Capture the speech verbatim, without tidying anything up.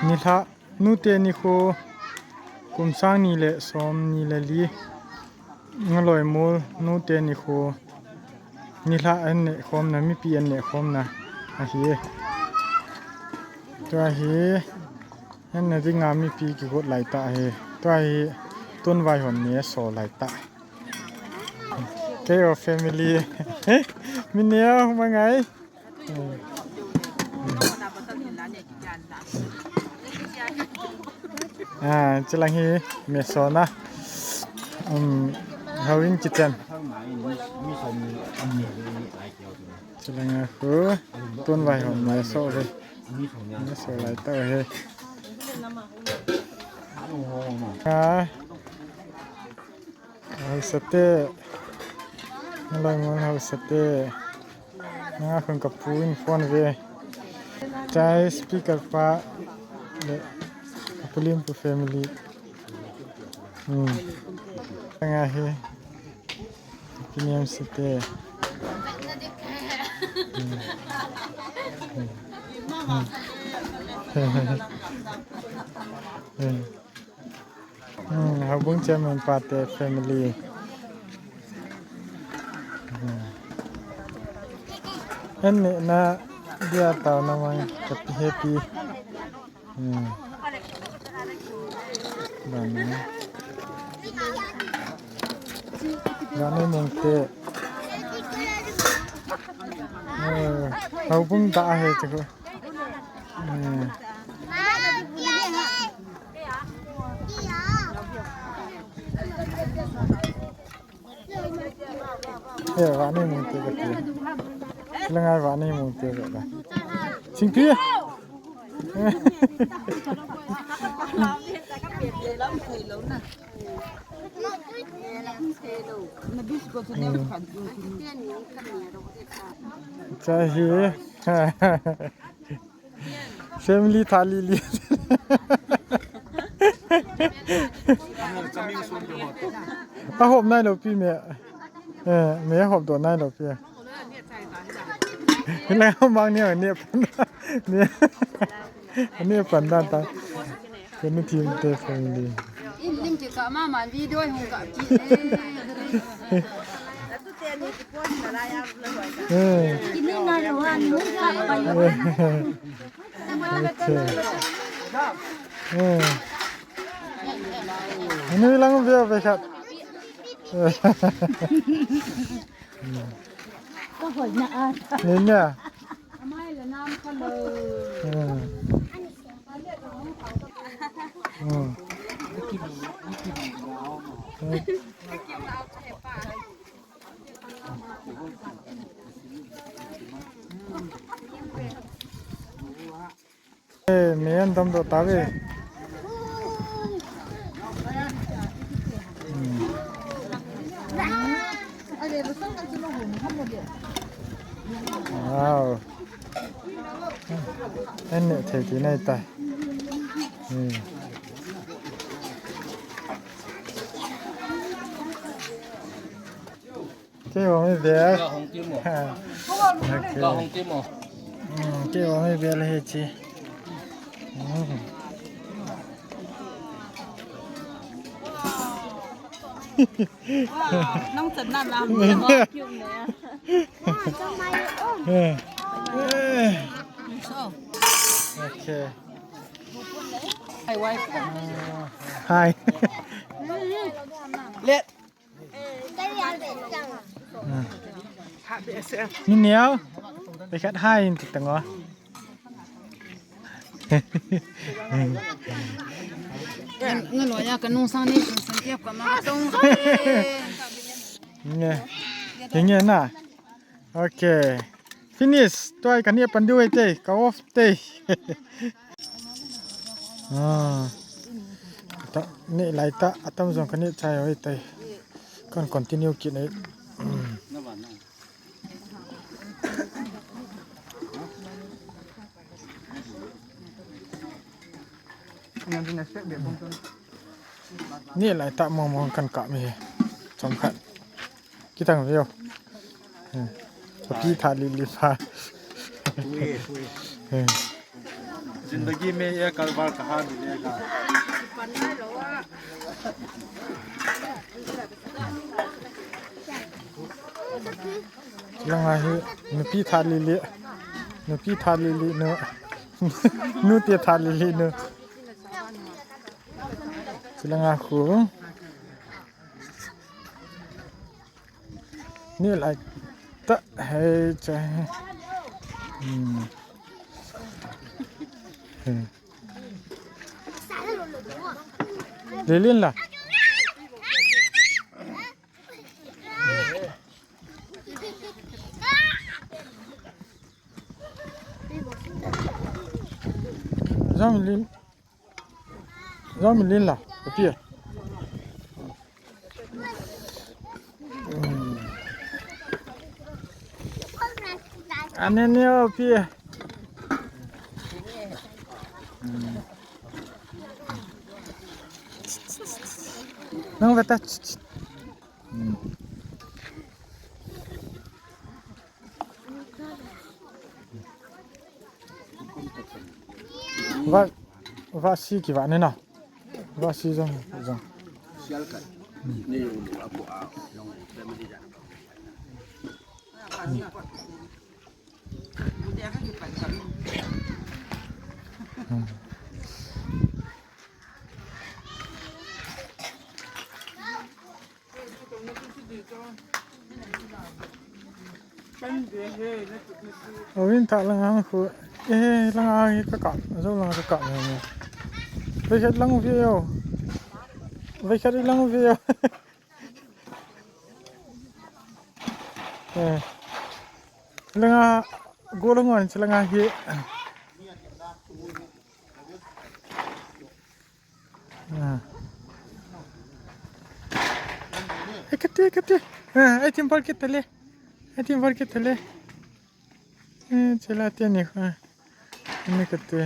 Nilhah, nute nikho, kum sang ni le som ni le li. Ngaloimol, nute nikho. Nilhah an neh khomna, mipi an neh khomna ahi. Tua hi, an neh dinga mipi kigot lai tah ahi. Tua hi, Tonvaihon me so lai tah. Keiho family. Mi neo mangai. Ah, chilang hi me so na. Um, Houin kitchen. Chilang a khu Tonvaihon me so ve. Me so lai tah ve. Ah. Hausate. Nalai ngon hausate. Nanga khun kapu in phone ve. Chai speaker pa. Le. Kapulim pu family. Hmm. Nga hi. Kiniam sate. Hmm. Hmm. Hmm. Hmm, houbung chairman pa te family. Hmm. An neh na dia tao na mang kapi happy. Hmm. Bana. Bana mong te. Eh, houbung ta he chu. Hmm. Eh, vani mong te ka ti. Langai vani mong te ka. Singpi. Chahi. Family thali li. Ahop nai lou pi me. Eh, me hop doh nai lou pi. Hilai mang ni ni pan. Ni, ni pan dan ta. Kenu team te family. In lim ki ka ma man video hung ka ki. Eh. Kini nai lou han hung ka pa yo. Acha. Eh. Anu lang veo ve khat. Ka hoi na a. Ni na. Amai le nam ka lo. Eh. Hmm. Eh, me an dam doh ta ve. Hmm. Wow. An neh thei ti nai ta. Hmm. Keiho mi vel. Ka hong ti mo. Ha. Okay. Ka hong ti mo. Hmm, keiho mi vel hi chi. Hmm. Nang chan na na. Eh. Eh. So. Okay. Hi, wife. Hi. Let. Ni neo. Pe khat hai in ti tang o. Nga lo ya ka nung sang ni sun sun tiap ka ma ka tong. Nge. Nge na. Okay. Finish. Tua hi ka neh pan diu ahi te, ka off te. Ah. Ta, neh lai ta, atam jong ka neh chai ahi te. Kan continue kit ahi. Neh lai ta mong mong kan kap mi. Chomkhat. Kitang veo. Hmm. Papi tha li li pha. Hmm. जिंदगी में एक बार कहाँ मिलेगा। Langa hi nupi tha lili, nupi tha lili nu, nute tha lili nu. Chilanga khu. Ni lai ta hei cha. Hmm. Hmm. Lilin la. Jam lin. Jam lin la. Api. Ane ne api. Nang veta. Va, va si ki va ne na. Va si jong, jong. Ovin tha langa khu. Eh, langa hi ka kap. Ajo langa ka kap ne. Vai khat lang ve o. Vai khat lang ve o. Eh. Langa go lang wan langa hi. Ah. Eh, kati, kati. Ah, eh, tim par kita le. Eh, tim par kita le. Eh, chala te ni kha. Ni kati.